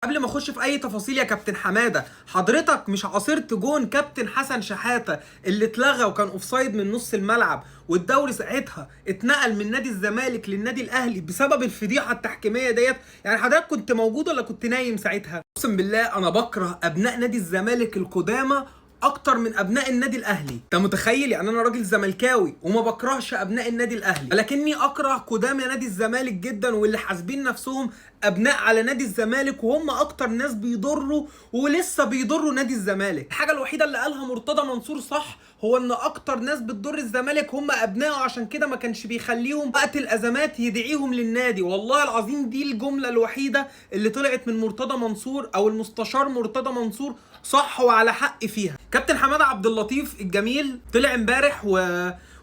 قبل ما اخش في اي تفاصيل يا كابتن حمادة، حضرتك مش عاصرت جون كابتن حسن شحاته اللي اتلغى وكان offside من نص الملعب، والدوري ساعتها اتنقل من نادي الزمالك للنادي الاهلي بسبب الفضيحة التحكيميه ديت؟ يعني حضرتك كنت موجود ولا كنت نايم ساعتها؟ اقسم بالله انا بكره ابناء نادي الزمالك القدامى اكتر من ابناء النادي الاهلي. انت متخيل؟ يعني انا راجل زملكاوي وما بكرهش ابناء النادي الاهلي، ولكني اكره قدامى نادي الزمالك جدا، واللي حاسبين نفسهم ابناء على نادي الزمالك وهم اكتر ناس بيضروا ولسه بيضروا نادي الزمالك. الحاجة الوحيدة اللي قالها مرتضى منصور صح، هو ان اكتر ناس بتضر الزمالك هم ابنائه، عشان كده ما كانش بيخليهم وقت الازمات يدعيهم للنادي. والله العظيم دي الجملة الوحيدة اللي طلعت من مرتضى منصور او المستشار مرتضى منصور صح وعلى حق فيها. كابتن حمادة عبد اللطيف الجميل طلع امبارح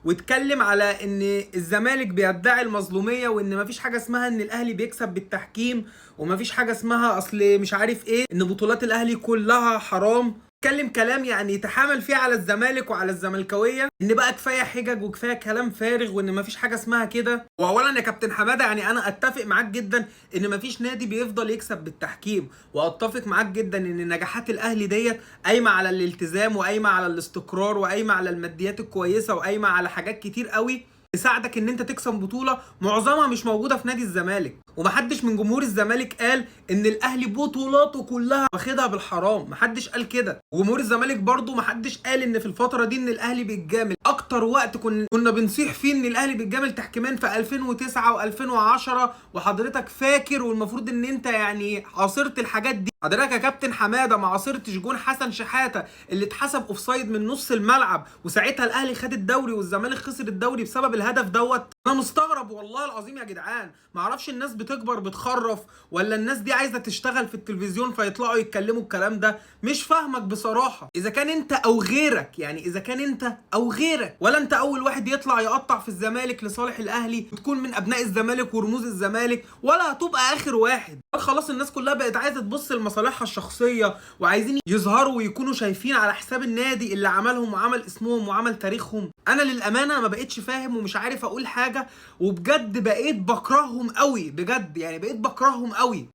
واتكلم على ان الزمالك بيدعي المظلوميه، وان مفيش حاجة اسمها ان الاهلي بيكسب بالتحكيم، ومفيش حاجة اسمها اصل مش عارف ايه، ان بطولات الاهلي كلها حرام. اتكلم كلام يعني يتحامل فيه على الزمالك وعلى الزملكاويه، ان بقى كفاية حجج وكفاية كلام فارغ، وان مفيش حاجة اسمها كده. واولا يا كابتن حمادة، يعني انا اتفق معاك جدا ان مفيش نادي بيفضل يكسب بالتحكيم، واتفق معاك جدا ان نجاحات الاهلي ديت قايمة على الالتزام، وقايمه على الاستقرار، وقايمه على الماديات الكويسة، وقايمه على حاجات كتير قوي تساعدك ان انت تكسب بطوله معظمها مش موجودة في نادي الزمالك. ومحدش من جمهور الزمالك قال ان الاهلي بطولاته كلها واخدها بالحرام، محدش قال كده. وجمهور الزمالك برضو محدش قال ان في الفترة دي ان الاهلي بيتجامل. اكتر وقت كنا بنصيح فيه ان الاهلي بيتجامل تحكيميا في 2009 و2010، وحضرتك فاكر، والمفروض ان انت يعني عاصرت الحاجات دي. حضرتك يا كابتن حمادة ما عاصرتش جون حسن شحاته اللي اتحسب offside من نص الملعب، وساعتها الاهلي خد الدوري والزمالك خسر الدوري بسبب الهدف دوت. انا مستغرب والله العظيم يا جدعان، ما اعرفش الناس بتكبر بتخرف، ولا الناس دي عايزه تشتغل في التلفزيون فيطلعوا يتكلموا الكلام ده. مش فاهمك بصراحة. اذا كان انت او غيرك، يعني اذا كان انت او غيرك، ولا انت اول واحد يطلع يقطع في الزمالك لصالح الاهلي وتكون من ابناء الزمالك ورموز الزمالك، ولا هتبقى اخر واحد. خلاص الناس كلها بقت عايزه تبص لمصالحها الشخصية، وعايزين يظهروا ويكونوا شايفين على حساب النادي اللي عملهم وعمل اسمهم وعمل تاريخهم. انا للامانة ما بقتش فاهم ومش عارف اقول حاجة، وبجد بقيت بكرههم قوي بجد، يعني بقيت بكرههم قوي.